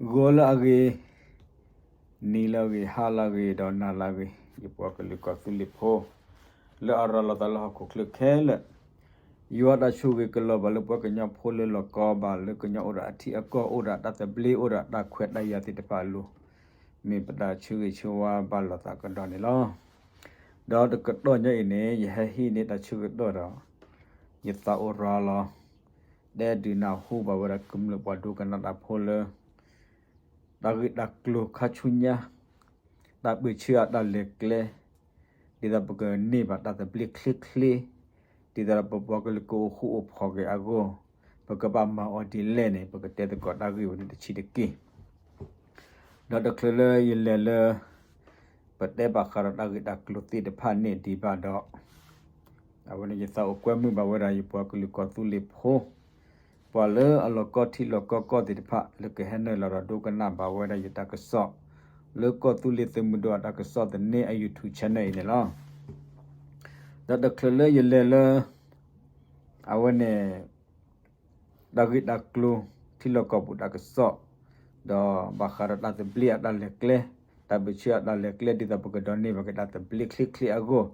ဂီၤလၢအဂ့ၤ, နံၤလၢအဂ့ၤ, ဟါလၢအဂ့ၤ, ဒီးနၤလၢအဂ့ၤ, ယပှၤကလုာ်ကီၢ်သူလ့ၤဖိ လၢအရၤလီၤသးလၢဟီၣ်ခိၣ်ချၢခဲလၢာ်, ယွၤတၢ်ဆိၣ်ဂ့ၤကလီၤဘၣ်လၢပှၤကညီဖိလၢလီၢ်ကီဘၣ်, လၢကညီအိၣ်ဒီးအထံအကီၢ်, အိၣ်ဒီးတၢ်သဘျ့, အိၣ်ဒီးတၢ်ခွဲးတၢ်ယာ်သ့ၣ်တဖၣ်အလိၤ, မ့ၢ်ပတၢ်ဆၢဂ့ၤဆၢဝါဘၣ်လိာ်သးကဒီးန့ၣ်လီၤ. ဒီးတကတီၢ်ညါအံၤန့ၣ် ယဟဲဟံးန့ၢ်တၢ်ဆၢကတီၢ်ဒီး ယသးအိၣ်ရၤလီၤ တဲဒုးနၢ်ဟူဘၣ်ဝဲဒၣ်ကမျၢၢ်ပှၤဒိကနၣ်တၢ်ဖိလၢ တၢ်ဂ့ၢ်တၢ်ကျိၤခါဆူညါ, တၢ်ပၢၢ်ဆၢအတၢ်လဲၤကျဲ, ဒ်သိးပကန့ၢ်ဘၣ်တၢ်သဘျ့ချ့ချ့, ဒ်သိးဒီးပပှၤကလုာ်ကအိၣ်ဃူအိၣ်ဖိးက့ၤအဂီၢ်, ပကဘၣ်မၤအီၤဒ်လဲၣ်န့ၣ် ပကတဲသကိးတၢ်ဂ့ၢ်ဝဲန့ၣ်တဆံးတက့ၢ်. ဒီးတချုးလၢယလဲၤလၢ ပတဲဘၣ်ဃးဒီးတၢ်ဂ့ၢ်တၢ်ကျိၤသ့ၣ်တဖၣ်န့ၣ်ဒံးဘၣ်ဒီး, အဝဲန့ၣ်ယသးအိၣ်ကွဲမုာ်ဘၣ်ဝဲဒၣ်ယပှၤကလုာ်ကီၢ်သူလ့ၤဖိ, ပှၤလၢအလီၤကီထံလီၤကီကီၢ်သ့ၣ်တဖၣ်လၢကဟဲနုာ်လီၤဒီးဒိကနၣ်ဘၣ်ဝဲဒၣ်ယတၢ်ကစီၣ်, လၢကီၢ်သူလ့ၤသုးမုၢ်ဒိၣ်အတၢ်ကစီၣ်သန့အ YouTube channel အံၤန့ၣ်လီၤ. ဒီးတချုးလၢယလဲၤလၢ အဝဲန့ၣ် တၢ်ဂ့ၢ်တၢ်ကျိၤ ထံလီၢ်ကီၢ်ပူၤတၢ်ကစီၣ်, ဒီးဘၣ်ဃးဒီးတၢ်သဘျ့အတၢ်လဲၤကျဲ, တၢ်ပၢၢ်ဆၢအတၢ်လဲၤကျဲ ဒ်သိးပကဒိးန့ၢ်ဘၣ်က့ၤတၢ်သဘျ့ချ့ချ့အဂီၢ်,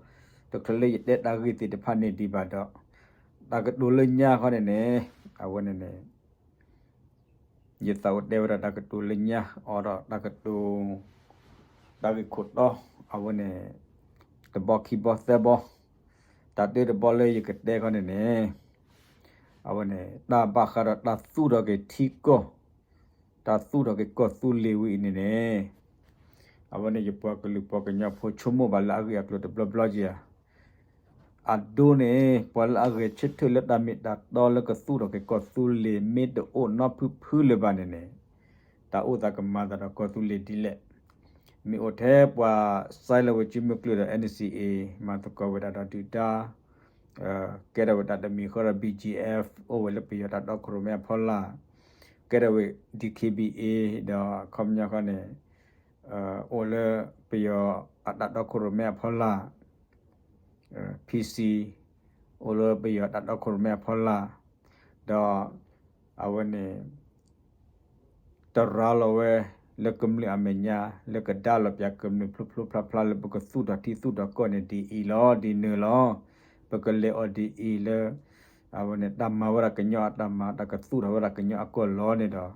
တချုးလၢယတဲတၢ်ဂ့ၢ်သ့ၣ်တဖၣ်န့ၣ်ဒံးဘၣ်ဒီး, တၢ်ကတိၤလၢညါခီန့ၣ်န့ၣ်, အဝဲန့ၣ်န့ၣ် ယသးအိၣ်တဲဝဲဒၣ်တၢ်ကတိၤလၢညါအိၣ်ဒီးတၢ်ကတိၤ, တၢ်ဂ့ၢ်ခိၣ်တီ, အဝဲန့ၣ် တဘီခံဘီသၢဘီ, တၢ်တၢတဘီလၢယကတဲခီန့ၣ်န့ၣ်, အဝဲန့ၣ် တၢ်ဘၣ်ဃးဒီးတၢ်သူၣ်ထီၣ်က့ၤထံကီၢ်, တၢ်သူၣ်ထီၣ်က့ၤကီၢ်သူလ့ၤဝဲအံၤန့ၣ်န့ၣ်, အဝဲန့ၣ်ယပှၤကလုာ်ပှၤကညီဖိဆိကမိၣ်ဘၣ်လၢအဂ့ၢ်အကျိၤတဘျီဘျီက့ၤဧါ. အဒိန့ၣ် ပှၤလၢအဂဲၤဆၢထၢၣ်လၢတၢ်မ့ၢ်တၢ်တီလၢကသူၣ်ထီၣ်က့ၤကီၢ်သူလ့ၤ မ့ၢ်တအိၣ်နီဖုဖုလၢၤဘၣ်န့ၣ်န့ၣ်, တၢ်အိၣ်သးကမၤသးဒီးကီၢ်သူလ့ၤဒ်လဲၣ်. မ့ၢ်အိၣ်ထဲပှၤ sign လၢဝဲစုမုၢ်ကျၢၢ်ဒီး NCA မၤသကိးဝဲဒၣ်ဒီးဒုၣ်ဒါ, ကဲထီၣ်ဝဲတၢ်တမံၤဃီဒီး BGF အိၣ်ဝဲလၢပယီၤတၢ်တီခိၣ်ရိၣ်မဲအဖီလာ်, ကဲထီၣ်ဝဲ DKBA ဒီးအခီပညီဃီန့ၣ် အိၣ်လၢပယီၤအတၢ်တီခိၣ်ရိၣ်မဲအဖီလာ်, PC အိၣ်လၢပယီၤတၢ်တီခိၣ်ရိၣ်မဲအဖီလာ်, ဒီးအဝဲန့ၣ် တရၤလီၤဝဲလၢကမျၢၢ်အမဲာ်ညါ လၢကဒါလီၤပၠးကမျၢၢ်ဖျိဖျိဖျါဖျါလၢပကသူၣ်ထီၣ်ထံသူၣ်ထီၣ်ကီၢ်န့ၣ်ဒ်အံၤလီၤ ဒ်နုၤလီၤ. ပကလဲၤအီၤဒ်အံၤလၢ အဝဲန့ၣ် တၢ်မၤဝဲဒၣ်ကညီအတၢ်မၤ တၢ်ကသူၣ်ထီၣ်ဝဲဒၣ်ကညီအကီၢ်လီၤန့ၣ်ဒီး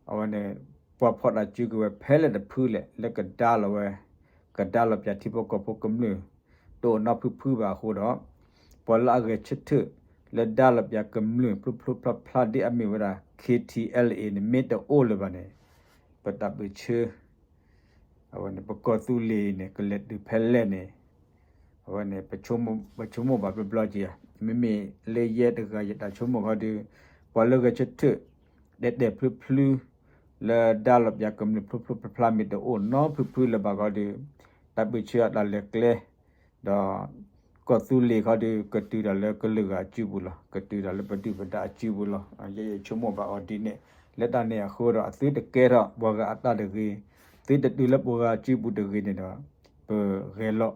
အဝဲန့ၣ် ပှၤဖီၣ်တၢ်စုကဝဲၤဖဲလဲၣ်တဖုလဲၣ် လၢကဒါလီၤဝဲ, ကဒါလီၤပၠးထံဖိကီၢ်ဖိကမျၢၢ် တအိၣ်နီဖုဖုဘၣ်အဃိဒီး, ပှၤလၢအဂဲၤဆၢထၢၣ် လၢဒါလီၤပၠးကမျၢၢ်ဖျိဖျိဖျါဖျါဒ်အမ့ၢ်ဝဲဒၣ် KTLA န့ၣ် မ့ၢ်တအိၣ်လၢၤဘၣ်န့ၣ်, ပတၢ်ပၢၢ်ဆၢ အဝဲန့ၣ် ပကီၢ်သူလ့ၤန့ၣ် ကလဲၤတုၤဖဲလဲၣ်န့ၣ်, အဝဲန့ၣ် ပဆိကမိၣ်ဘၣ်ဘျီဘျီက့ၤဧါ. မ့မ့ၢ်လၢယဲတဂၤယတၢ်ဆိကမိၣ်ခီဒီး, ပှၤလၢဂဲၤဆၢထၢၣ် တဲာ်တဲာ်ဖျုဖျု လၢဒါလီၤပၠးကမျၢၢ်ဖျိဖျိဖျါဖျါမ့ၢ်တအိၣ်နီဖုဖုလၢၤဘၣ်ခီဒီး, တၢ်ပၢၢ်ဆၢအတၢ်လဲၤကျဲ ဒီး ကီၢ်သူလ့ၤခီဒီး ကတုၤတၢ်လၢကလုာ်ဂၤအစုပူၤလီၤ. ကတုၤတၢ်လၢပဒုၣ်ပဒါအစုပူၤလီၤ. ယဲယဆိကမိၣ်ဘၣ်အီၤဒ်န့ၣ်, လၢတၢ်န့ၣ်အဃိဒီး အသုတကဲထီၣ်ပှၤဂၤအတၢ်တဂ့ၤ, သုတတုၤလၢပှၤဂၤအစုပူၤတဂ့ၤန့ၣ်ဒီး, ပဂဲၤလိာ်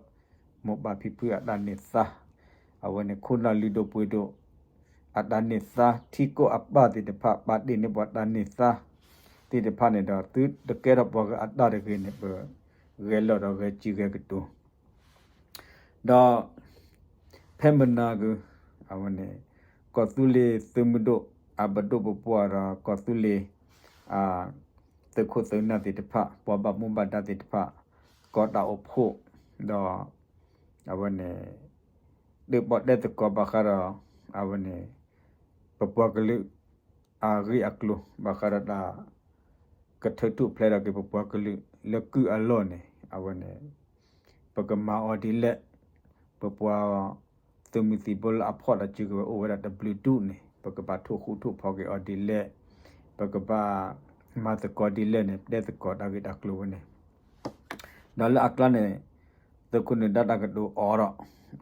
မိၢ်ပၢ်ဖံဖုအတၢ်န့ၢ်သါ, အဝဲန့ၣ် ခိၣ်နၢ်လုၢ်ဒိၣ်ပှ့ၤဒိၣ် အတၢ်န့ၢ်သါ, ထံကီၢ်အပၢ်သ့ၣ်တဖၣ် ပာ်တ့ၢ်န့ၢ်ပှၤတၢ်န့ၢ်သါသ့ၣ်တဖၣ်န့ၣ်ဒီး သုတကဲထီၣ်ပှၤဂၤအတၢ်တဂ့ၤန့ၣ် ပဂဲၤလိာ်ဒီးဂဲၤစံၣ်ဂဲၤကတိၤ ဒီး ဖဲမနၤကုၤ အဝဲန့ၣ် ကီၢ်သူလ့ၤသုးမုၢ်ဒိၣ် အပဒိၣ်ပပှၢ်ဒီးကီၢ်သူလ့ၤ သုးခိၣ်သုးနၢ်သ့ၣ်တဖၣ် ပှၤဘၣ်မူဘၣ်ဒါသ့ၣ်တဖၣ် ကီတၢ်အိၣ်ဖှိၣ် ဒီး အဝဲန့ၣ် ဒုးပီၣ်တဲသကိးဘၣ်ဃးဒီး အဝဲန့ၣ် ပပှၤကလုာ် အဂ့ၢ်အကျိၤ ဘၣ်ဃးဒီးတၢ် ကထုးထူၣ်ဖျဲးထီၣ်က့ၤပပှၤကလုာ်လၢကုၢ်အလီၢ်န့ၣ် အဝဲန့ၣ် ပကမၤအီၤဒ်လဲၣ်, ပပှၤသုးမုၢ်သံၣ်ဘိလၢအဖီၣ်တၢ်စုကဝဲၤအိၣ်ဝဲဒၣ်တဘျုးဒူၣ်န့ၣ် ပကဘၣ်ထိၣ်ဃူထိၣ်ဖိးက့ၤအီၤဒ်လဲၣ်, ပကဘၣ်မၤသကိးဒ်လဲၣ်န့ၣ် တဲသကိးတၢ်ဂ့ၢ်တၢ်ကျိၤဝဲန့ၣ် ဒီးလၢအကျါန့ၣ် သုးခိၣ်နၢၤဒါတၢ်ကတိၤအိၣ်ဒီး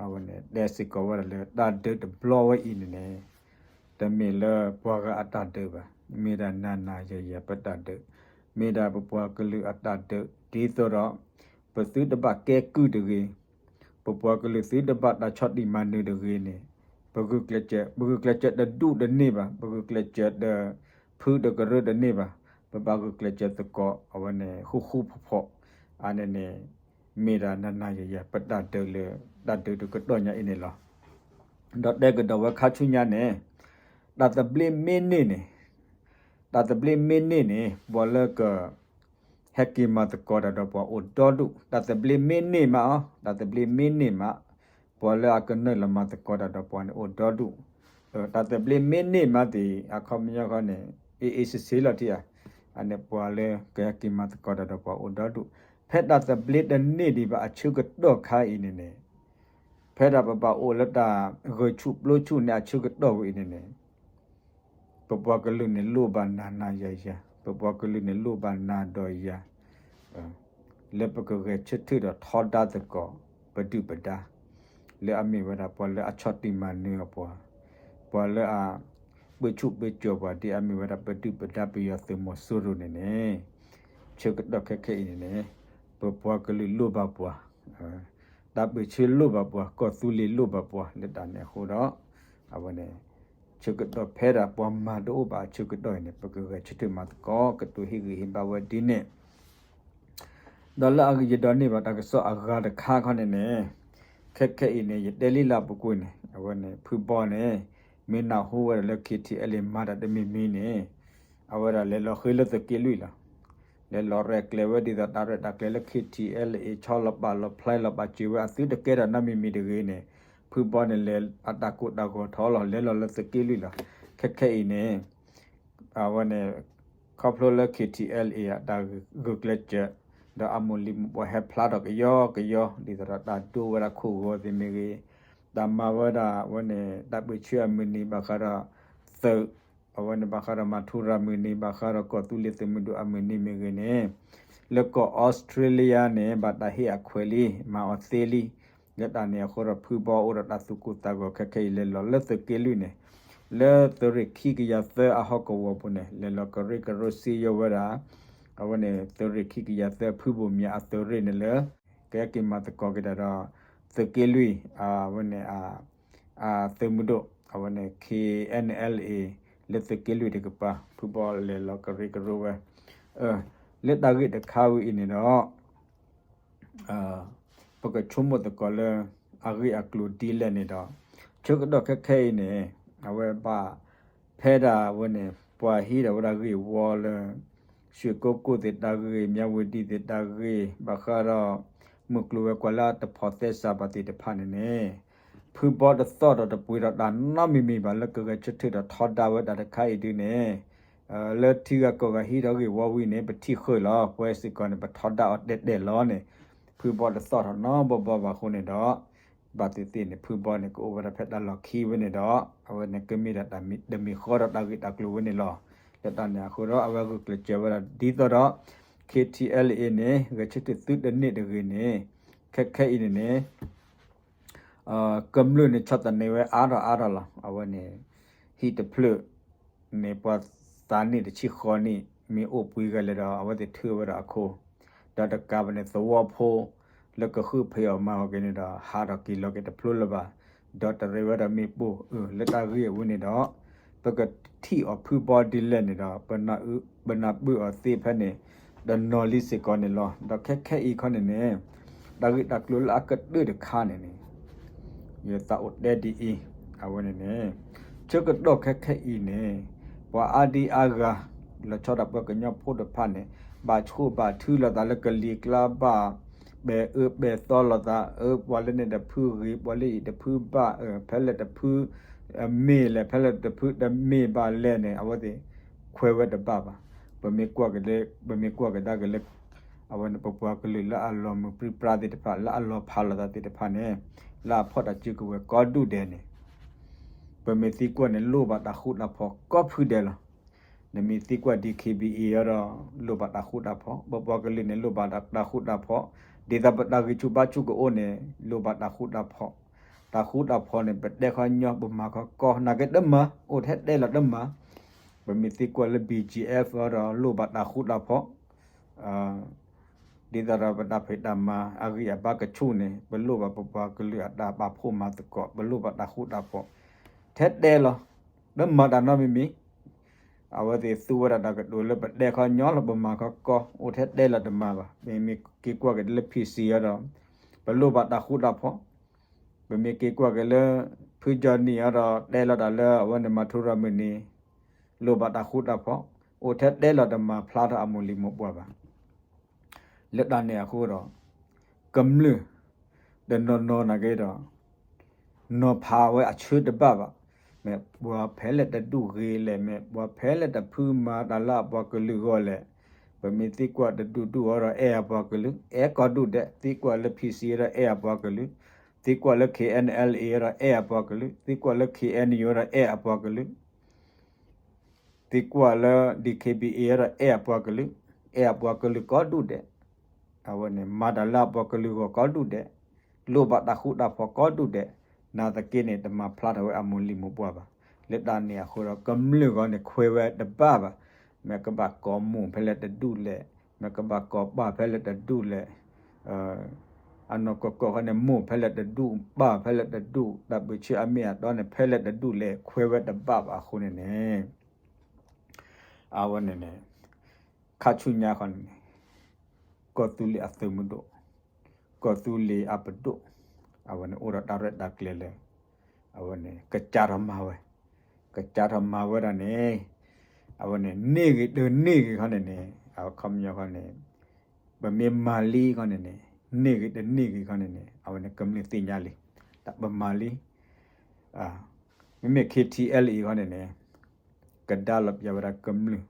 အဝဲန့ၣ် တဲစ့ၢ်ကီးဝဲဒၣ်လၢတၢ်ဒုးတဘျီဝဲအံၤန့ၣ်န့ၣ် တမ့ၢ်လၢပှၤဂၤအတၢ်ဒုးဘၣ်, မ့ၢ်ဒၣ်နၤနၤယၤယၤပတၢ်ဒုး, မ့ၢ်ဒၣ်ပပှၤကလုာ်အတၢ်ဒုး ဒ်သိးဒီး ပသုတဘၣ်ကဲကုၢ်တဂ့ၤ, ပပှၤကလုာ်သုတဘၣ်တၢ်ဆီၣ်တံၢ်မၤနၢၤတဂ့ၤန့ၣ် ပဂုာ်ကျဲးစၢး, ပဂုာ်ကျဲးစၢးတဒူၣ်တန့ၢ်ဘၣ်, ပဂုာ်ကျဲးစၢးတဖုတကရၢတန့ၢ်ဘၣ်, ပဘၣ်ဂုာ်ကျဲးစၢးသကိး အဝဲန့ၣ် ဃူဃူဖိးဖိး အန့ၣ်န့ၣ် မ့ၢ်ဒၣ်နၤနၤယၤယၤ ပတၢ်ဒုးလၢ တၢ်ဒုးတကတီၢ်ညါအံၤန့ၣ်လီၤ. ဒီးတဲကဒီးဝဲခါဆူညါန့ၣ် တၢ်သဘျ့မ့ၢ်န့ၢ်န့ၣ် တၢ်သဘျ့မ့ၢ်န့ၢ်န့ၣ် ပှၤလၢက ဟဲက့ၤမၤသကိးတၢ်ဒီးပှၤအိၣ်ဒီဒူၣ်, တၢ်သဘျ့မ့ၢ်န့ၢ်မးအီၤ, တၢ်သဘျ့မ့ၢ်န့ၢ်မး ပှၤလၢအကနုာ်လီၤမၤသကိးတၢ်ဒီးပှၤန့ၣ်အိၣ်ဒီဒူၣ်, တၢ်သဘျ့မ့ၢ်န့ၢ်မးသ့ၣ် အခီပညီဃီန့ၣ် အ့ၣ်အ့ၣ်ဆ့ဆ့လီၤထံဧါ, အန့ၣ်ပှၤလၢကဟဲက့ၤမၤသကိးတၢ်ဒီးပှၤအိၣ်ဒီဒူၣ်, ဖဲတၢ်သဘျ့တန့ၢ်ဒံးဘၣ်အဆၢကတီၢ်ခါအံၤန့ၣ်န့ၣ် ဖဲဒၣ်ပဘၣ်အိၣ်လၢတၢ်ဂၢၢ်ဆူၣ်ပျိဆူၣ်န့ၣ်အဆၢကတီၢ်ဝဲအံၤန့ၣ်န့ၣ် ပပှၤကလုာ်န့ၣ်လိၣ်ဘၣ်နၤနၤယၤယၤ, ပပှၤကလုာ်န့ၣ်လိၣ်ဘၣ်နၤဒီးယၤ, လၢပကဂဲၤဆၢထၢၣ်ဒီးထီဒါသကိး ပဒုၣ်ပဒါ, လၢအမ့ၢ်ဝဲဒၣ်ပှၤလၢအဆီၣ်တံၢ်မၤနၢၤအပှၤ, ပှၤလၢအ ပၢဆူၣ်ပၢစိးပှၤ ဒ်အမ့ၢ်ဝဲဒၣ်ပဒုၣ်ပဒါပယီၤသုးမီၤစိရိၤန့ၣ်န့ၣ်, ဆၢကတီၢ်ခဲခဲအံၤန့ၣ်န့ၣ် ပပှၤကလုာ်လိၣ်ဘၣ်ပှၤ, တၢ်ပၢဆှၢလိၣ်ဘၣ်ပှၤ ကီၢ်သူလ့ၤလိၣ်ဘၣ်ပှၤ လၢတၢ်န့ၣ်အဃိဒီး အဝဲန့ၣ် ဆၢကတီၢ်ဖဲဒၣ်ပှၤမၤတအိၣ်ဘၣ်အဆၢကတီၢ်အံၤန့ၣ် ပကဂဲၤဆၢထၢၣ်မၤသကိး ကတိၤဟ့ၣ်ဂံၢ်ဟ့ၣ်ဘါဝဲဒ်န့ၣ် ဒီးလၢယဒိးန့ၢ်ဘၣ်တၢ်ကစီၣ်အဂၤတခါခီန့ၣ်န့ၣ်, ခဲခဲအံၤန့ၣ် ယတဲလံလၢအပူၤကွံာ်န့ၣ် အဝဲန့ၣ် ဖုဘီန့ၣ် မ့ၢ်နၢ်ဟူဝဲဒၣ်လၢ KTLA မၤတၢ်တမံၤမံၤန့ၣ် အဝဲဒၣ်လဲၤလီၤဃ့လၢသုးက့လွံၢ်လီၤ. လဲၤလီၤရဲၣ်ကျဲၤဝဲဒ်သိးတၢ်ရဲၣ်တၢ်ကျဲၤလၢ KTLA ဆီလီၤပာ်လီၤဖျါလီၤပာ်စၢၤဝဲအသုတကဲထီၣ်နီတမံၤမံၤတဂ့ၤန့ၣ် ဖုဘီန့ၣ်လဲၤအတၢ်ကိၢ်တၢ်ဂီၤထီၣ်လီၤ လဲၤလီၤလၢသုးက့လွံၢ်လီၤ. ခဲခဲအံၤန့ၣ် အဝဲန့ၣ် ခီဖျိလၢ KTLA အတၢ်ဂုာ်ကျဲးစၢး ဒီးအမိၢ်လံၤမိၢ်ပှၢ်ဟဲဖျါထီၣ်ကယီကယီ ဒ်သိးဒီးတၢ်ဒိဝဲဒၣ်ခိၣ်ဂီၤသ့ၣ်မ့ၢ်ဂ့ၤ, တၢ်မၤဝဲဒၣ်အဝဲန့ၣ် တၢ်ပၢဆှၢအမုၢ်နံၤဘၣ်ဃးဒီးသုး, အဝဲန့ၣ်ဘၣ်ဃးဒီးမၤထူရၤမုၢ်နံၤ ဘၣ်ဃးဒီးကီၢ်သူလ့ၤသုးမုၢ်ဒိၣ်အမုၢ်နံၤမ့ၢ်ဂ့ၤန့ၣ်, လၢကီၢ်အီစထြ့လယါန့ၣ် ဘၣ်တၢ်ဟ့ၣ်အခွဲးလံ မၤအီၤသ့လံ. လၢတၢ်န့ၣ်အဃိဒီးဖုဘီအိၣ်ဒီးတၢ်သူၣ်ကိၢ်သးဂီၤ ခဲခဲအံၤလဲၤလီၤလၢသုးက့လွံၢ်န့ၣ် လၢသုးရ့ၣ်ခံကယၤသၢအဟီၣ်ကဝီၤပူၤန့ၣ် လဲၤလီၤကရၢကရိစ့ယိၤဝဲဒၣ် အဝဲန့ၣ် သုးရ့ၣ်ခံကယၤသၢဖုဘိၣ်မၠးအသုးရ့ၣ်န့ၣ်လၢ ကဟဲက့ၤမၤသကိးက့ၤတၢ်ဒီး သုးက့လွံၢ် အဝဲန့ၣ် အသုးမုၢ်ဒိၣ် အဝဲန့ၣ် KNLA လၢသုးက့လွံၢ်တကပၤ ဖုဘီလဲၤလီၤကရၢကရိဝဲ လၢတၢ်ဂ့ၢ်တခါဝဲအံၤန့ၣ်ဒီး ပကဆိကမိၣ်သကိးလၢ အဂ့ၢ်အကျိၤဒ်လဲၣ်န့ၣ်ဒီး ဆၢကတီၢ်ခဲခဲအံၤန့ၣ် အဝဲဘၣ် ဖဲဒၣ်အဝဲန့ၣ် ပှၤဟံးထီၣ်ဝဲဒၣ်ဂ့ၢ်ဝီလၢ ရွှေကုက္ကိုသ့ၣ်တၢ်ဂ့ၢ် မြဝတီသ့ၣ်တၢ်ဂ့ၢ် ဘၣ်ဃးဒီး မုၢ်ကျိၤဝဲၤကွာ်လၢအတဖိးသဲစးဘၣ်သ့ၣ်တဖၣ်န့ၣ်န့ၣ် ဖုဘီတသီၣ်ထီၣ်တပှ့ၤထီၣ်တၢ်နီတမံၤမံၤဘၣ် လၢကဂဲၤဆၢထၢၣ်ဒီးထီဒါဝဲတၢ်တခါအံၤဒုန့ၣ် လၢထံဂၤကီၢ်ဂၤဟံးထီၣ်ဂ့ၢ်ဝီဝံၤန့ၣ် ပထံၣ်ဃုာ်လီၤ ပဝဲစ့ၢ်ကီးန့ၣ် ပထီဒါအီၤတဲာ်တဲာ်လီၤန့ၣ် ဖုဘီတသီၣ်ထီၣ်နီတဘျီဘၣ်အဃိန့ၣ်ဒီး ဘၣ်သ့ၣ်သ့ၣ်န့ၣ် ဖုဘီန့ၣ် ကအိၣ်ဝဲဒၣ်ဖဲတၢ်လီၢ်ခံဝဲန့ၣ်ဒီး အဝဲန့ၣ်ကမ့ၢ်ဒၣ်တၢ်မ့ၢ်တမံၤဃီဒီးတၢ်ဂ့ၢ်တၢ်ကျိၤဝဲန့ၣ်လီၤ. လၢတၢ်န့ၣ်အဃိဒီး အဝဲဂုာ်ကျဲးစၢးဝဲဒၣ်ဒ်သိးဒီး KTLA န့ၣ် ဂဲၤဆၢထၢၣ်သုတန့ၢ်တဂ့ၤန့ၣ် ခဲခဲအံၤန့ၣ်န့ၣ် ကမျၢၢ်န့ၣ်ဆီၣ်သနံးဝဲအါထီၣ်အါထီၣ်လီၤ. အဝဲန့ၣ် ဟံၣ်တဖျၢၣ်န့ၣ် ပှၤသးနံၣ်တဆံဃီနံၣ် မ့ၢ်အိၣ်ပှဲၤဂၤလဲၣ်ဒီး အဝဲသ့ၣ်ထုးဝဲဒၣ်အခိၣ်, ဒီးတကးဘၣ်န့ၣ် သဝီဖိ လၢကဃုဖံးအီၣ်မၤအီၣ်က့ၤန့ၣ်ဒီး ဟးထီၣ်က့ၤလီၤက့ၤတဖျိလၢၤဘၣ်, ဒီးတရံးဝဲဒၣ်မ့ၣ်ပိၢ် လၢတၢ်ဂ့ၢ်အဝဲန့ၣ်ဒီး ပကထံၣ်အီၤဖုဘီဒ်လဲၣ်န့ၣ်ဒီး ပနၢ်ပၢၢ်အီၤသ့ဖဲန့ၣ် တနီၤလံစ့ၢ်ကီးန့ၣ်လီၤ. ဒီးခဲခဲအံၤခီန့ၣ်န့ၣ် တၢ်ဂ့ၢ်တၢ်ကျိၤလၢအကတၢၢ်တခါန့ၣ်န့ၣ် ယသးအိၣ်တဲဒ်အံၤ, အဝဲန့ၣ်န့ၣ် ဆၢကတီၢ်ခဲခဲအံၤန့ၣ် ပှၤအါဒံအါဂၤ လီၤဆီဒၣ်ပှၤကညီဖိတဖၣ်န့ၣ် ဘၣ်ဆိၣ်ဘၣ်ထုလိာ်သးလၢကလံၤကျါဘၣ်, ပဲာ်အၢပဲာ်သီလိာ်သး အၢ ပှၤလၢန့ၣ်တဖုဂ့ၤ ပှၤလၢအံၤတဖုဘၣ် ဖဲလဲၣ်တဖု မ့ၢ်လဲၣ် ဖဲလဲၣ်တဖုတမ့ၢ်ဘၣ်လဲၣ်န့ၣ် အဝဲသ့ၣ်ခွဲးဝဲတဘၣ်ဘၣ်. ပမ့ၢ်ကွၢ်ကဒါ, ပမ့ၢ်ကွၢ်ကဒါက့ၤလၢ အဝဲန့ၣ်ပပှၤကလုာ်လၢအလီၤမုၢ်ပြံပြါသ့ၣ်တဖၣ် လၢအလီၤဖးလိာ်သးသ့ၣ်တဖၣ်န့ၣ် လၢအဖီၣ်တၢ်စုကဝဲၤကိးဒူၣ်ဒဲးန့ၣ် ပမ့ၢ်သံကွၢ်န့ၣ် လိၣ်ဘၣ်တၢ်ဃူတၢ်ဖိးကိးဖုဒဲးလီၤ. နမ့ၢ်သံကွၢ် DKBA အံၤဒီး လိၣ်ဘၣ်တၢ်ဃူတၢ်ဖိး, ပပှၤကလုာ်န့ၣ် လိၣ်ဘၣ်တၢ်ဃူတၢ်ဖိး, ဒ်သိးပတၢ်ဂံၢ်ဆူၣ်ဘါဆူၣ်ကအိၣ်န့ၣ် လိၣ်ဘၣ်တၢ်ဃူတၢ်ဖိး, တၢ်ဃူတၢ်ဖိးန့ၣ် ပတဲခီညီ ပမၤခီကီ နာ်က့တမၤ အိၣ်ထဲတဲလီၤတမၤ, ပမ့ၢ်သံကွၢ်လၢ BGF အံၤဒီး လိၣ်ဘၣ်တၢ်ဃူတၢ်ဖိး ဒ်သိးဒီးပတၢ်ဖံးတၢ်မၤအဂံၢ်အဘါကဆူၣ်န့ၣ် ပလိၣ်ဘၣ်ပပှၤကလုာ်အတၢ်ပာ်ဖှိၣ်မၤသကိး ပလိၣ်ဘၣ်တၢ်ဃူတၢ်ဖိး, ထဲတဲလီၤ, တမၤတၢ်နီတမံၤမံၤ, အဝဲသ့ၣ်သူဝဲဒၣ်တၢ်ကတိၤလၢပတဲခီညီလီၤ ပမၤခီကီ အိၣ်ထဲတဲလီၤတမၤဘၣ်. ပမ့ၢ်က့ၤကွၢ်က့ၤလၢ P C အဒီး ပလိၣ်ဘၣ်တၢ်ဃူတၢ်ဖိး, ပမ့ၢ်က့ၤကွၢ်က့ၤလၢ ဖုကၠီနံၣ်အဒီး တဲလီၤတၢ်လၢအဝဲန့ၣ်မၤထူရၤမုၢ်နံၤ လိၣ်ဘၣ်တၢ်ဃူတၢ်ဖိး, အိၣ်ထဲတဲလီၤတမၤဖျါထီၣ်အမိၢ်လံၤမိၢ်ပှၢ်ဘၣ်. လၢတၢ်န့ၣ်အဃိဒီး ကမျၢၢ် တနီၤနီၤနာ်က့ဒီး နီၤဖးဝဲအဆၢတဘၣ်ဘၣ်. မ့ၢ်ပှၤဖဲလဲၣ်တဒူၣ်ဂ့ၤလဲၣ်, မ့ၢ်ပှၤဖဲလဲၣ်တဖုမၤတၢ်လၢအပှၤကလုာ်ဂီၢ်လဲၣ်. ပမ့ၢ်သံကွၢ်တဒူၣ်ဒူၣ်အီၤဒီးအဲၣ်အပှၤကလုာ်, အဲၣ်ကီၢ်ဒူၣ်ဒဲး, သံကွၢ်လၢ P C အီၤဒီးအဲၣ်အပှၤကလုာ်, သံကွၢ်လၢ K N L A အီၤဒီးအဲၣ်အပှၤကလုာ်, သံကွၢ်လၢ K N U အီၤဒီးအဲၣ်အပှၤကလုာ် သံကွၢ်လၢ D K B A အီၤဒီးအဲၣ်အပှၤကလုာ်, အဲၣ်အပှၤကလုာ်ကီၢ်ဒူၣ်ဒဲး. အဝဲန့ၣ် မၤတၢ်လၢအပှၤကလုာ်ဂီၢ်ကီၢ်ဒူၣ်ဒဲး, လိၣ်ဘၣ်တၢ်ဃူတၢ်ဖိးကီၢ်ဒူၣ်ဒဲး, နာ်သက့န့ၣ် တမၤဖျါထီၣ်ဝဲအမိၢ်လံၤမိၢ်ပှၢ်ဘၣ်. လၢတၢ်န့ၣ်အဃိဒီး ကမျၢၢ်ဂီၢ်န့ၣ် ခွဲးဝဲတဘၣ်ဘၣ်. မ့ၢ်ကဘၣ်ကိးမိၢ်ဖဲလဲၣ်တဒူၣ်လဲၣ်, မ့ၢ်ကဘၣ်ကိးပၢ်ဖဲလဲၣ်တဒူၣ်လဲၣ်, အနီၢ်ကီၢ်ကီၢ်ဃီန့ၣ် မိၢ်ဖဲလဲၣ်တဒူၣ်, ပၢ်ဖဲလဲၣ်တဒူၣ်, တၢ်ဘုးဆၢအမ့ၢ်အတီန့ၣ် ဖဲလဲၣ်တဒူၣ်လဲၣ်, ခွဲးဝဲတဘၣ်ဘၣ်အဃိန့ၣ်န့ၣ် အဝဲန့ၣ်န့ၣ် ခါဆူညါဃီန့ၣ်န့ၣ် ကီၢ်သူလ့ၤအသုးမုၢ်ဒိၣ်, ကီၢ်သူလ့ၤအပဒိၣ်, အဝဲန့ၣ်အိၣ်ဒီးတၢ်ရဲၣ်တၢ်ကျဲၤလၢ အဝဲန့ၣ် ကစးထီၣ်မၤဝဲ, ကစးထီၣ်မၤဝဲဒၣ်န့ၣ် အဝဲန့ၣ် န့ၢ်ဂ့ၤတန့ၢ်ဂ့ၤခီန့ၣ်န့ၣ် အခီပညီခီန့ၣ် ပမ့ၢ်မၤလံခီန့ၣ်န့ၣ် န့ၢ်ဂ့ၤတန့ၢ်ဂ့ၤခီန့ၣ်န့ၣ် အဝဲန့ၣ်ကမျၢၢ်သ့ၣ်ညါလံ, တၢ်ပမၤလံ မ့မ့ၢ် K T L A ခီန့ၣ်န့ၣ် ကဒါလီၤပျၢၤဝဲဒၣ်ကမျၢၢ်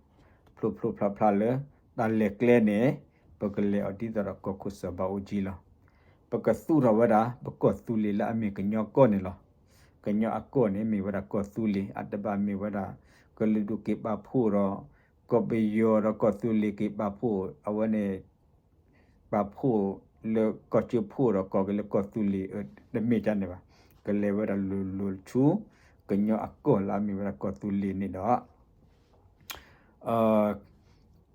ဖျိဖျိဖျါဖျါလၢ တၢ်လဲၤကျဲန့ၣ် ပကလဲၤအီၤဒ်သိးဒီးကီၢ်ခိၣ်စီၤဘးအူကၠံလီၤ. ပကသူၣ်ထီၣ်ဝဲဒၣ် ပကီၢ်သူလ့ၤလၢအမ့ၢ်ကညီကီၢ်န့ၣ်လီၤ. ကညီအကီၢ်န့ၣ် မ့ၢ်ဝဲဒၣ်ကီၢ်သူလ့ၤ အတဘၣ်မ့ၢ်ဝဲဒၣ် ကလုာ်ဒူၣ်က့ၤပာ်ဖှိၣ်ဒီး ကီၢ်ပယီၤဒီးကီၢ်သူလ့ၤက့ၤပာ်ဖှိၣ် အဝဲန့ၣ် ပာ်ဖှိၣ်လၢကီၢ်ကၠိဖိၣ်ဒီးကိးက့ၤလၢကီၢ်သူလ့ၤ တမ့ၢ်ဒ်န့ၣ်ဘၣ်. ကလဲၤဝဲဒၣ်လိၤလိၤဆူ ကညီအကီၢ်လၢအမ့ၢ်ဝဲဒၣ်ကီၢ်သူလ့ၤန့ၣ်ဒီး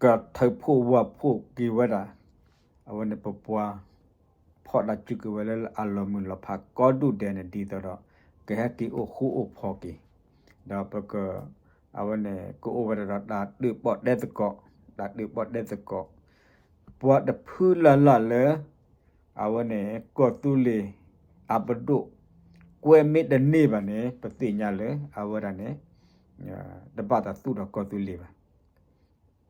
ကထုးဖှိၣ်ဝၢ်ဖှိၣ်က့ၤဝဲဒၣ် အဝဲန့ၣ်ပပှၤ ဖီၣ်တၢ်စုကဝဲၤလၢအလီၤမုၢ်လီၤဖးကီဒူၣ်ဒဲးန့ၣ် ဒ်သိးဒီး ကဟဲက့ၤအိၣ်ဃူအိၣ်ဖိးက့ၤ, ဒီးပက အဝဲန့ၣ် ကအိၣ်ဝဲဒၣ်ဒီးတၢ်တၢၣ်ပီၣ်တဲသကိး, တၢ်တၢၣ်ပီၣ်တဲသကိး, ပှၤတဖုလၢ်လၢ်လၢ အဝဲန့ၣ် ကီၢ်သူလ့ၤအပဒိၣ် ကွဲမ့ၢ်တန့ၢ်ဘၣ်န့ၣ် ပသ့ၣ်ညါလၢ အဝဲဒၣ်န့ၣ် တဘၣ်သးသူၣ်ထီၣ်ကီၢ်သူလ့ၤဘၣ်.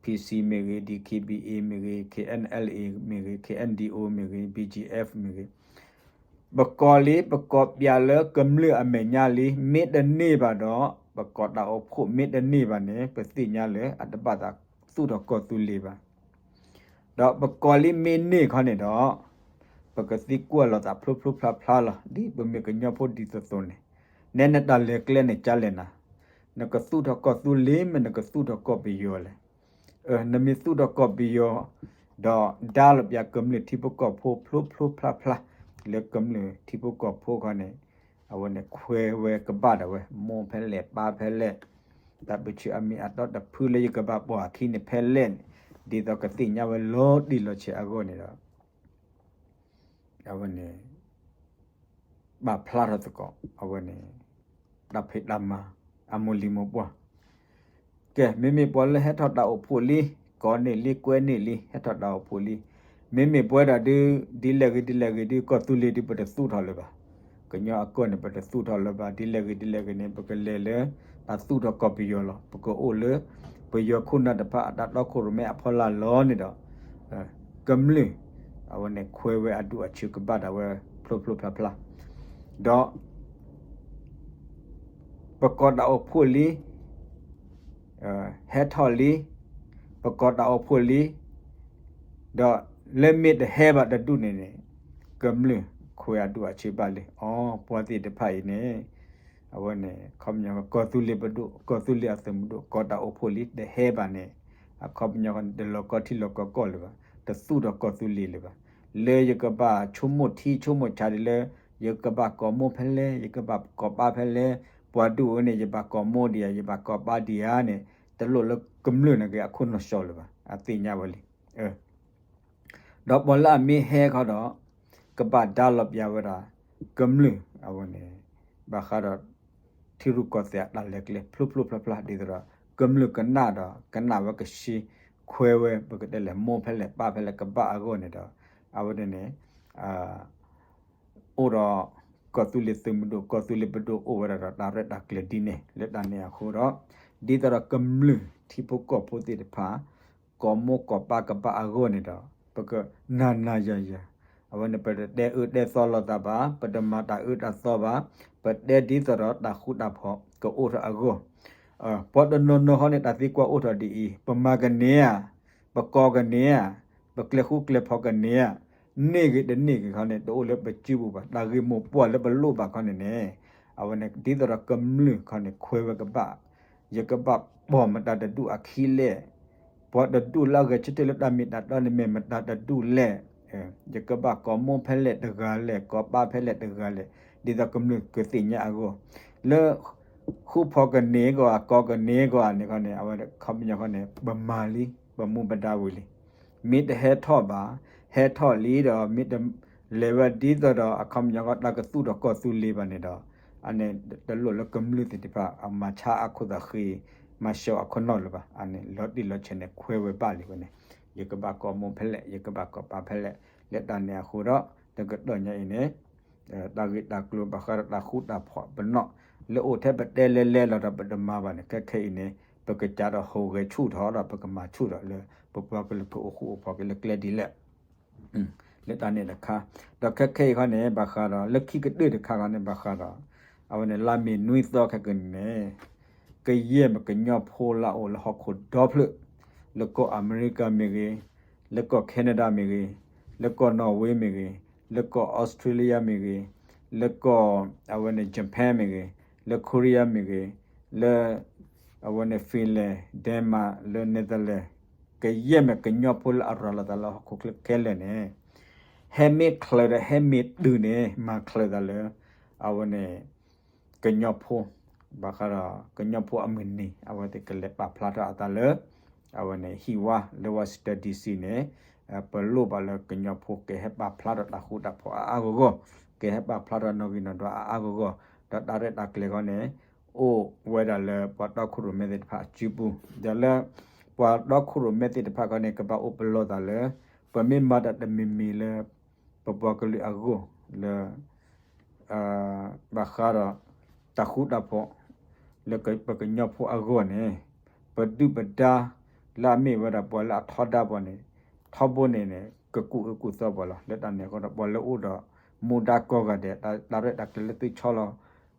P C မ့ၢ်ဂ့ၤ, D K B A မ့ၢ်ဂ့ၤ, K N L A မ့ၢ်ဂ့ၤ, K N D O မ့ၢ်ဂ့ၤ, B G F မ့ၢ်ဂ့ၤ, ပကိးလံ ပကိးပၠးလၢကမျၢၢ်အမဲာ်ညါလံ မ့ၢ်တန့ၢ်ဘၣ်ဒီး ပကိးတၢ်အိၣ်ဖှိၣ်မ့ၢ်တန့ၢ်ဘၣ်န့ၣ် ပသ့ၣ်ညါလၢအတဘၣ်သးသူၣ်ထီၣ်ကီၢ်သူလ့ၤဘၣ်. ဒီးပကိးလံမ့ၢ်န့ၢ်ခီန့ၣ်ဒီး ပကသံကွၢ်လိာ်သးဖျိဖျိဖျါဖျါလီၤ. ဒ်ပမ့ၢ်ကညီဖိဒ်သိးသိးန့ၣ် နဲနတၢ်လဲၤကျဲန့ၣ်ကလဲၣ်နၤ, နကသူၣ်ထီၣ်ကီၢ်သူလ့ၤ မ့ၢ်နကသူၣ်ထီၣ်ကီၢ်ပယီၤလဲၣ်. နမ့ၢ်သူၣ်ထီၣ်ကီၢ်ပယီၤ ဒီးဒါလီၤပၠးကမျၢၢ်ထံဖိကီၢ်ဖိဖျိဖျိဖျါဖျါ လၢကမျၢၢ်ထံဖိကီၢ်ဖိခီန့ၣ် အဝဲန့ၣ်ခွဲးဝဲကဘၣ်ဒၣ်ဝဲ မိၢ်ဖဲလဲၣ်ပၢ်ဖဲလဲၣ်, တၢ်ဘုးဆၢအမ့ၢ်အတီတဖုလၢယကဘၣ်ပိာ်အခံန့ၣ်ဖဲလဲၣ်န့ၣ် ဒ်သိးကသ့ၣ်ညါဝဲလီၤတံၢ်လီၤဆဲးအဂီၢ်န့ၣ်ဒီး အဝဲန့ၣ် ပာ်ဖျါထီၣ်သကိး အဝဲန့ၣ် တၢ်ဖံးတၢ်မၤ အမိၢ်လံၤမိၢ်ပှၢ် ကဲ မ့မ့ၢ်ပှၤလၢဟဲထီၣ်တၢ်အိၣ်ဖှိၣ်လံ ကိးန့ၢ်လံ ကွဲန့ၢ်လံ ဟဲထီၣ်တၢ်အိၣ်ဖှိၣ်လံ, မ့မ့ၢ်ပှၤဒၣ်ဒု ဒ်လဲၣ်ဂ့ၤဒ်လဲၣ်ဂ့ၤဒု ကီၢ်သူလ့ၤဒု ပတသူၣ်ထီၣ်လၢၤဘၣ်. ကညီအကီၢ်န့ၣ် ပတသူၣ်ထီၣ်လၢၤဘၣ် ဒ်လဲၣ်ဂ့ၤဒ်လဲၣ်ဂ့ၤန့ၣ် ပကလဲၤလၢ တၢ်သူၣ်ထီၣ်ကီၢ်ပယီၤလီၤ. ပကအိၣ်လၢ ပယီၤခိၣ်နၢ်တဖၣ်အတၢ်တီခိၣ်ရိၣ်မဲအဖီလာ်လီၤန့ၣ်ဒီး ကမျၢၢ် အဝဲန့ၣ်ခွဲးဝဲအဒူၣ်အဆၢကဘၣ်ဒၣ်ဝဲ ဖျိဖျိဖျါဖျါ ဒီး ပကိးတၢ်အိၣ်ဖှိၣ်လံ ဟဲထီၣ်လံ ပကိးတၢ်အိၣ်ဖှိၣ်လံ ဒီးလၢမ့ၢ်တဟဲဘၣ်တဒူၣ်န့ၣ်န့ၣ် ကမျၢၢ်ခွဲးအဒူၣ်အဆၢဘၣ်လံ အိ ပှၤသ့ၣ်တဖၣ်အံၤန့ၣ် အဝဲန့ၣ် ခီပညီ ကီၢ်သူလ့ၤပဒိၣ် ကီၢ်သူလ့ၤအသုးမုၢ်ဒိၣ် ကိးတၢ်အိၣ်ဖှိၣ်လံ တဟဲဘၣ်န့ၣ် အခီပညီန့ၣ် တလီၤကီထံလီၤကီကီၢ်လၢၤဘၣ် တသူၣ်ထီၣ်ကီၢ်သူလ့ၤလၢၤဘၣ် လၢယကဘၣ်ဆိကမိၣ်ထံဆိကမိၣ်ဆးဒ်လၢ ယကဘၣ်ကိးမိၢ်ဖဲလဲၣ် ယကဘၣ်ကိးပၢ်ဖဲလဲၣ် ပှၤဒူၣ်အံၤန့ၣ် ယဘၣ်ကိးမိၢ်ဒံးဧါ ယဘၣ်ကိးပၢ်ဒံးဧါန့ၣ် တလိၣ်လၢကမျၢၢ်န့ၣ်က့ၤအခိၣ်နူာ်စီၤလၢၤဘၣ် အသ့ၣ်ညါဝဲလံ ဒီးပှၤလၢအမ့ၢ်ဟဲခီဒီး ကဘၣ်ဒါလီၤပျၢၤဝဲဒၣ် ကမျၢၢ်အဝဲန့ၣ် ဘၣ်ဃးဒီး ထံရူၢ်ကီၢ်သဲးအတၢ်လဲၤကျဲ ဖျိဖျိဖျါဖျါဒ်သိးဒီး ကမျၢၢ်ကနၣ်ဒီး ကနၣ်ဝဲကဆှီ ခွဲဝဲ ပကတဲလဲၣ် မိၢ်ဖဲလဲၣ်ပၢ်ဖဲလဲၣ်ကဘၣ်အဂီၢ်န့ၣ်ဒီး အဝဲန့ၣ်န့ၣ် အိၣ်ဒီး ကီၢ်သူလ့ၤသုးမုၢ်ဒိၣ် ကီၢ်သူလ့ၤပဒိၣ်အိၣ်ဝဲဒၣ်ဒီးတၢ်ရဲၣ်တၢ်ကျဲၤဒ်န့ၣ် လၢတၢ်န့ၣ်အဃိဒီး ဒ်သိးဒီးကမျၢၢ်ထံဖိကီၢ်ဖိသ့ၣ်တဖၣ် ကီၢ်မိၢ်ကီၢ်ပၢ်ကဘၣ်အဂီၢ်န့ၣ်ဒီး ပကနၤနၤယၤယၤ အဝဲန့ၣ် ပတတဲအၢတဲသီလိာ်သးဘၣ် ပတမၤတၢ်အၢတၢ်သီဘၣ် ပတဲဒ်သိးဒီးတၢ်ဃူတၢ်ဖိးကအိၣ်ထီၣ်အဂီၢ် ပှၤတနီၤနီၤခီန့ၣ် တၢ်သံကွၢ်အိၣ်ထီၣ်ဒ်အံၤ ပမၤကန့ၢ်ဧါ, ပကီၢ်ကန့ၢ်ဧါ, ပကျဲၤဃူကျဲၤဖိးကန့ၢ်ဧါ, န့ၢ်ဂ့ၤတန့ၢ်ဂ့ၤခီန့ၣ် တအိၣ်လၢပစုပူၤဘၣ် တၢ်ဂ့ၢ်မိၢ်ပှၢ်လၢပလိၣ်ဘၣ်ခီန့ၣ်န့ၣ် အဝဲန့ၣ် ဒ်သိးဒီးကမျၢၢ်ခီန့ၣ် ခွဲဝဲကဘၣ် ယကဘၣ်ပိာ်မတၤတဒူၣ်အခံလဲၣ်, ပှၤတဒူၣ်လၢအဂဲၤဆၢထၢၣ်လၢတၢ်မ့ၢ်တၢ်တီန့ၣ် မ့ၢ်မတၤတဒူၣ်လဲၣ်, ယကဘၣ်ကီၢ်မိၢ်ဖဲလဲၣ်တဂၤလဲၣ် ကီၢ်ပၢ်ဖဲလဲၣ်တဂၤလဲၣ် ဒ်သိးကမျၢၢ်ကသ့ၣ်ညါအဂီၢ်, လၢ ဃူဖိးကန့ၢ်ကီး ကီၢ်ကန့ၢ်ကီးန့ၣ်ခီန့ၣ် အဝဲခီပညီခီန့ၣ် ပမၤလံ ပမူပဒါဝံၤလံ, မ့ၢ်တဟဲထီၣ်ဘၣ်, ဟဲထီၣ်လံဒီး မ့ၢ်တလဲၤဝဲဒ်သိးဒီး အခီပညီခီ တၢ်ကသူၣ်ထီၣ်ကီၢ်သူလ့ၤဘၣ်န့ၣ်ဒီး အန့ၣ် တလိၣ်လၢကမျၢၢ်သ့ၣ်တဖၣ် အမၤဆါအခိၣ်သးဃ့ မၤဆှီအခိၣ်နီၣ်လၢၤဘၣ်, အန့ၣ် လီၤတံၢ်လီၤဆဲးန့ၣ် ခွဲဝဲဘၣ်လံဝဲန့ၣ်, ယကဘၣ်ကီၢ်မိၢ်ဖဲလဲၣ် ယကဘၣ်ကီၢ်ပၢ်ဖဲလဲၣ် လၢတၢ်န့ၣ်အဃိဒီး တကတီၢ်ညါအံၤန့ၣ် တၢ်ဂ့ၢ်တၢ်ကျိၤဘၣ်ဃးဒီးတၢ်ဃူတၢ်ဖိးပနီၣ် လၢအိၣ်ထဲပတဲလဲၤလဲၤလီၤဒီးပတမၤဘၣ်န့ၣ် ခဲခဲအံၤန့ၣ် ပကစးဒီးဟူးဂဲၤဆူၣ်ထီၣ်ဒီး ပကမၤဆူၣ်ထီၣ်လၢ ပပှၤကလုာ်ကအိၣ်ဃူအိၣ်ဖိးက့ၤလၢကျဲဒ်လဲၣ် လၢတၢ်န့ၣ်တခါ, ဒီးခဲခဲအံၤခီန့ၣ် ဘၣ်ဃးဒီး လၢခံကတၢၢ်တခါခီန့ၣ် ဘၣ်ဃးဒီး အဝဲန့ၣ် လါမ့ၤနွံသီခဲကနံၣ်န့ၣ် ကယဲၢ်မ့ၢ်ကညီဖိလၢအအိၣ်လၢဟီၣ်ခိၣ်ဒီဖျၢၣ် လၢကီၢ်အမဲရကၤမ့ၢ်ဂ့ၤ, လၢကီၢ် Canada မ့ၢ်ဂ့ၤ, လၢကီၢ် Norway မ့ၢ်ဂ့ၤ, လၢကီၢ် Australia မ့ၢ်ဂ့ၤ, လၢကီၢ် အဝဲန့ၣ် Japan မ့ၢ်ဂ့ၤ, လၢ Korea မ့ၢ်ဂ့ၤ, လၢ အဝဲန့ၣ် Finland, Denmark, လၢ Netherlands ကယဲၢ်မ့ၢ်ကညီဖိလၢအရၤလီၤသးလၢဟီၣ်ခိၣ်ချၢခဲလၢာ်န့ၣ် ဟဲမ့ၢ်ချုးဒီးဟဲမ့ၢ်တုၤန့ၣ် မၤချုးသးလၢ အဝဲန့ၣ် ကညီဖိ ဘၣ်ဃးဒီးကညီဖိအမုၢ်နံၤ အဝဲသ့ၣ်ကလဲၤပာ်ဖျါထီၣ်အသးလၢ အဝဲန့ၣ် ဟံၣ်ဝါလၢ Washington D C န့ၣ် ပလိၣ်ဘၣ်လၢကညီဖိကဟဲပာ်ဖျါထီၣ်တၢ်ဃူတၢ်ဖိးအါအါဂီၢ်ဂီၢ်, ကဟဲပာ်ဖျါထီၣ်နီၣ်ဂံၢ်နီၣ်ဒွးအါအါဂီၢ်ဂီၢ်, ဒီးတၢ်ရဲၣ်တၢ်ကျဲၤခီန့ၣ် အိၣ်ဝဲဒၣ်လၢပှၤတီခိၣ်ရိၣ်မဲသ့ၣ်တဖၣ်အစုပူၤ, ဒီးလၢ ပှၤတီခိၣ်ရိၣ်မဲသ့ၣ်တဖၣ်ခီန့ၣ် ကဘၣ်အိၣ်ပလီၢ်သးလၢ ပမ့ၢ်မၤတၢ်တမံၤမံၤလၢ ပပှၤကလုာ်အဂီၢ်လၢ ဘၣ်ဃးဒီး တၢ်ဃူတၢ်ဖိး လၢပကညီဖိအဂီၢ်န့ၣ် ပဒုၣ်ပဒါ လၢအမ့ၢ်ဝဲဒၣ်ပှၤလၢအထီဒါပှၤန့ၣ် ထီဘိန့ၣ်န့ၣ် ကကူၣ်အၢကူၣ်သီပှၤလီၤ. လၢတၢ်န့ၣ်အဃိဒီး ပှၤလၢအိၣ်ဒီးမူဒါကိးဂၤဒဲး တၢ်ရဲၣ်တၢ်ကျဲၤလၢသုဆီလီၤ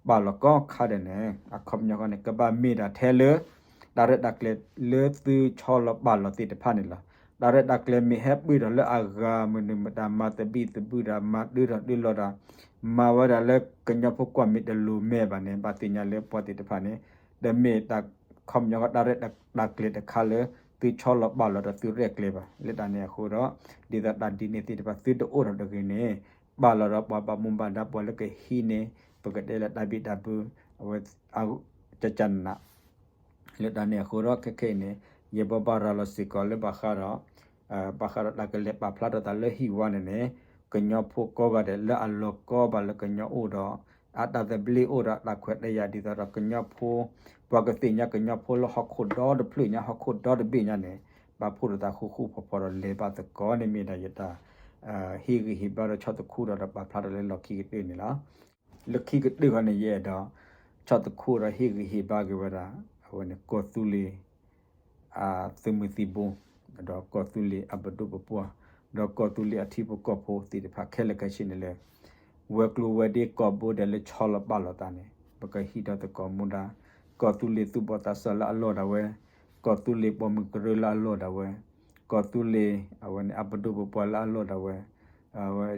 ပာ်လီၤကိးခါဒဲးန့ၣ် အခီပညီဃီန့ၣ် ကဘၣ်မ့ၢ်ဒၣ်ထဲလၢ တၢ်ရဲၣ်တၢ်ကျဲၤလၢသုဆီလီၤပာ်လီၤသ့ၣ်တဖၣ်န့ၣ်လီၤ. တၢ်ရဲၣ်တၢ်ကျဲၤမ့ၢ်ဟဲပှ့ၤထီၣ်လၢအဂၤမနုၤမတၤ မၤသဘံၣ်သဘုၣ်တၢ် မၤဒုးထီၣ်ဒုးလီၤတၢ် မၤဝဲဒၣ်လၢကညီဖိကွၢ်မ့ၢ်တလိၤမဲာ်ဘၣ်န့ၣ် ဘၣ်သ့ၣ်ညါလၢပှၤသ့ၣ်တဖၣ်န့ၣ် တမ့ၢ်တၢ်ခီပညီဃီ တၢ်ရဲၣ်တၢ်ကျဲၤတခါလၢ သုဆီလီၤပာ်လီၤဒီးသုရဲၣ်ကျဲၤဘၣ်. လၢတၢ်န့ၣ်အဃိဒီး ဒ်သိးတၢ်ဒ်န့ၣ်သ့ၣ်တဖၣ် သုတအိၣ်ထီၣ်တဂ့ၤန့ၣ် ပာ်လီၤဒီးပှၤဘၣ်မူဘၣ်ဒါ ပှၤလၢကဟံးန့ၢ် ပကတဲလၢတၢ်ဘံၣ်တၢ်ဘၢ အဝဲ ကကနး လၢတၢ်န့ၣ်အဃိဒီး ခဲခဲအံၤန့ၣ် ယဘိးဘၣ်ရၤလီၤစ့ၢ်ကီးလၢဘၣ်ဃးဒီး ဘၣ်ဃးဒီးတၢ်ကလဲၤပာ်ဖျါထီၣ်သးလၢဟံၣ်ဝါန့ၣ်န့ၣ် ကညီဖိကိးဂၤဒဲးလၢအလီၤကီဘၣ်လၢကညီအိၣ်ဒီး အတၢ်သဘျ့အိၣ်ဒီးတၢ်ခွဲးတၢ်ယာ်ဒ်သိးဒီးကညီဖိ ပှၤကသ့ၣ်ညါကညီဖိလၢဟီၣ်ခိၣ်ဒီတဖျၢၣ်ညါ ဟီၣ်ခိၣ်ဒီတဘ့ၣ်ညါန့ၣ် ဘၣ်ဖှိၣ်ထီၣ်သးဃူဃူဖိးဖိးဒီးလဲၤဘၣ်သကိးန့ၣ်မ့ၢ်ဒၣ်ယတၢ် ဟ့ၣ်ဂံၢ်ဟ့ၣ်ဘါဒီးဆီၣ်သခူဒီးပာ်ဖျါထီၣ်လၢလီၢ်ခံကတၢၢ်န့ၣ်လီၤ. လၢခံကတၢၢ်ခီန့ၣ် ယအဲၣ်ဒိး ဆီၣ်သခူဒီးဟ့ၣ်ဂံၢ်ဟ့ၣ်ဘါက့ၤဝဲဒၣ် အဝဲန့ၣ် ကီၢ်သူလ့ၤ အသုးမုၢ်သံၣ်ဘိ ဒီးကီၢ်သူလ့ၤအပဒိၣ်ပပှၢ် ဒီးကီၢ်သူလ့ၤအထံဖိကီၢ်ဖိသ့ၣ်တဖၣ်ခဲလၢာ်ခဲဆ့န့ၣ်လၢ ဝဲၤကျိၤဝဲၤဒ့ကီၢ်ဘိဒဲးလၢဆီလီၤပာ်လီၤသးန့ၣ် ပကဟံးထီၣ်သကိးမူဒါ ကီၢ်သူလ့ၤသူၣ်ဘီၣ်သးစၢ်လၢအလီၢ်ဒၣ်ဝဲ ကီၢ်သူလ့ၤပိာ်မုၣ်ကရၢလၢအလီၢ်ဒၣ်ဝဲ ကီၢ်သူလ့ၤ အဝဲန့ၣ်အပဒိၣ်ပပှၢ်လၢအလီၢ်ဒၣ်ဝဲ အဝဲ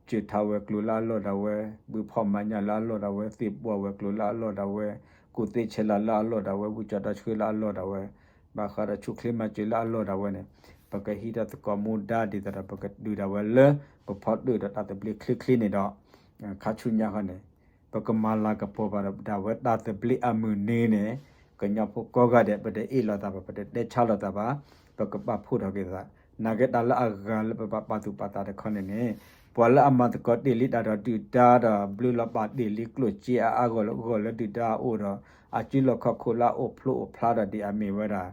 စၢၤထါဝဲၤကျိၤလၢအလီၢ်ဒၣ်ဝဲ ဘုဖီၣ်မၤညၣ်လၢအလီၢ်ဒၣ်ဝဲ သ့ၣ်ပှၢ်ဝဲၤကျိၤလၢအလီၢ်ဒၣ်ဝဲ ကူၣ်သ့ဆဲးလၤလၢအလီၢ်ဒၣ်ဝဲ ဝံၢ်ကၠီၣ်တီဆှၢလၢအလီၢ်ဒၣ်ဝဲ ဘၣ်ဃးဒီးဆူၣ်ချ့မၤစၢၤလၢအလီၢ်ဒၣ်ဝဲန့ၣ် ပကဟံးထီၣ်သကိးမူဒါဒ်သိးဒီး ပကဒုးဒၣ်ဝဲလၢ ပဖီတၢၣ်ဒီးတၢ်သဘျ့ချ့ချ့န့ၣ်ဒီး ခါဆူညါခီန့ၣ် ပကမၤလၤကပီၤဘၣ်ဒၣ်ဝဲတၢ်သဘျ့အမုၢ်နံၤန့ၣ် ကညီဖိကိးဂၤဒဲး ပတအ့ၣ်လိာ်သးဘၣ် ပတတဲဆါလိာ်သးဘၣ် ပကပာ်ဖှိၣ်ထီၣ်က့ၤသး နာ်က့တၢ်လၢအဂၤလၢပဘၣ်ပာ်သူၣ်ပာ်သးတခီန့ၣ်န့ၣ် ပှၤလၢအမၤသကိးတ့ၢ်လံတၢ်ဒီးဒုၣ်ဒါဒီး ဘျုးလီၤပာ်တ့ၢ်လံကျိၣ်စ့အါအါဂီၢ်ဂီၢ်လၢဒုၣ်ဒါအအိၣ်ဒီး အစုလီၢ်ခီၣ်ခိၣ်လၢအအိၣ်ဖျိအိၣ်ဖျါဒီးဒ်အမ့ၢ်ဝဲဒၣ်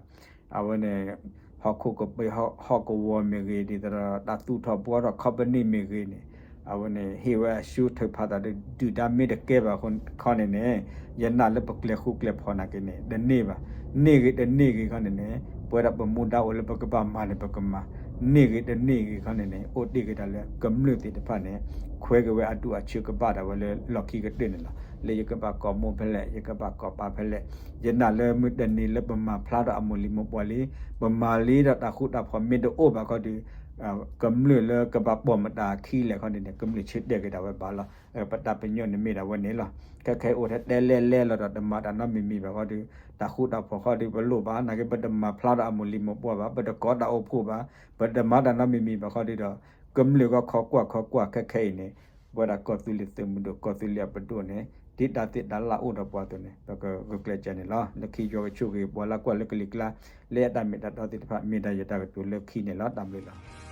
အဝဲန့ၣ် ဟီၣ်ခိၣ်ကပ့ၤ ဟီၣ်ကဝီၤမ့ၢ်ဂ့ၤ ဒ်သိးဒီးတၢ်သူၣ်ထီၣ်ဘှီထီၣ် company မ့ၢ်ဂ့ၤန့ၣ် အဝဲန့ၣ် ဟ့ၣ်ဝဲအစုထုးဖးသးဒီး ဒုၣ်ဒါမ့ၢ်တကဲဘၣ်ခီန့ၣ်န့ၣ် ယနာ်လၢပကျဲၤဃူကျဲၤဖိးနာ်က့န့ၣ် တန့ၢ်ဘၣ်. န့ၢ်ဂ့ၤတန့ၢ်ဂ့ၤခီန့ၣ်န့ၣ် ပဝဲဒၣ်ပမူဒါအိၣ်လၢပကဘၣ်မၤန့ၣ် ပကမၤ, န့ၢ်ဂ့ၤတန့ၢ်ဂ့ၤခီန့ၣ်န့ၣ် အိၣ်တ့ၢ်က့ၤတၢ်လၢကမျၢၢ်သ့ၣ်တဖၣ်န့ၣ် ခွဲက့ၤဝဲအဒူၣ်အဆၢကဘၣ်ဒၣ်ဝဲလၢလီၢ်ခံကတၢၢ်န့ၣ်လီၤ. လၢယကဘၣ်ကိးမိၢ်ဖဲလဲၣ် ယကဘၣ်ကိးပၢ်ဖဲလဲၣ် ယနာ်လၢမုၢ်တနံၤလၢပမၤဖျါထီၣ်အမိၢ်လံၤမိၢ်ပှၢ်လံ, ပမၤလံဒီးတၢ်ဃူတၢ်ဖိးမ့ၢ်တအိၣ်ဘၣ်ခီဒီး ကမျၢၢ်လၢကဘၣ်ပိာ်မတၤခံလဲၣ်ခီန့ၣ်န့ၣ် ကမျၢၢ်ဆၢတဲာ်က့ၤဒၣ်ဝဲဘၣ်လီၤ. ပတၢ်ပညိၣ်န့ၣ်မ့ၢ်ဒၣ်ဝဲန့ၣ်လီၤ. ခဲခဲအံၤအိၣ်ထဲတဲလဲၣ်လဲၣ်လီၤဒီး တမၤတၢ်နီတမံၤမံၤဘၣ်ခီဒီး တၢ်ဃူတၢ်ဖိးခီဒီးပလိၣ်ဘၣ် နာ်က့ပတမၤဖျါထီၣ်အမိၢ်လံၤမိၢ်ပှၢ်ဘၣ်, ပတကိးတၢ်အိၣ်ဖှိၣ်ဘၣ်, ပတမၤတၢ်နီတမံၤမံၤဘၣ်ခီဒီး ကမျၢၢ်ဂီၢ်ခီကွၢ်ခီကွၢ်ခဲခဲအံၤန့ၣ် ပဝဲဒၣ်ကီၢ်သူလ့ၤသုးမုၢ်ဒိၣ် ကီၢ်သူလ့ၤအပဒိၣ်န့ၣ် ဒ်တၢ်သ့တၢ်လၢအိၣ်ဒီးပှၤအသိးန့ၣ် ပကဂုာ်ကျဲးစၢးန့ၣ်လီၤ. လၢခံယွၤကဆိၣ်ဂ့ၤပှၤလၢကွၢ်လၢကလံၤကျါ လၢအတၢ်မ့ၢ်တၢ်တီသ့ၣ်တဖၣ် မ့ၢ်ဒၣ်ယတၢ်ကတိၤလၢခံန့ၣ်လီၤ. တၢ်ဘျုးလီၤ.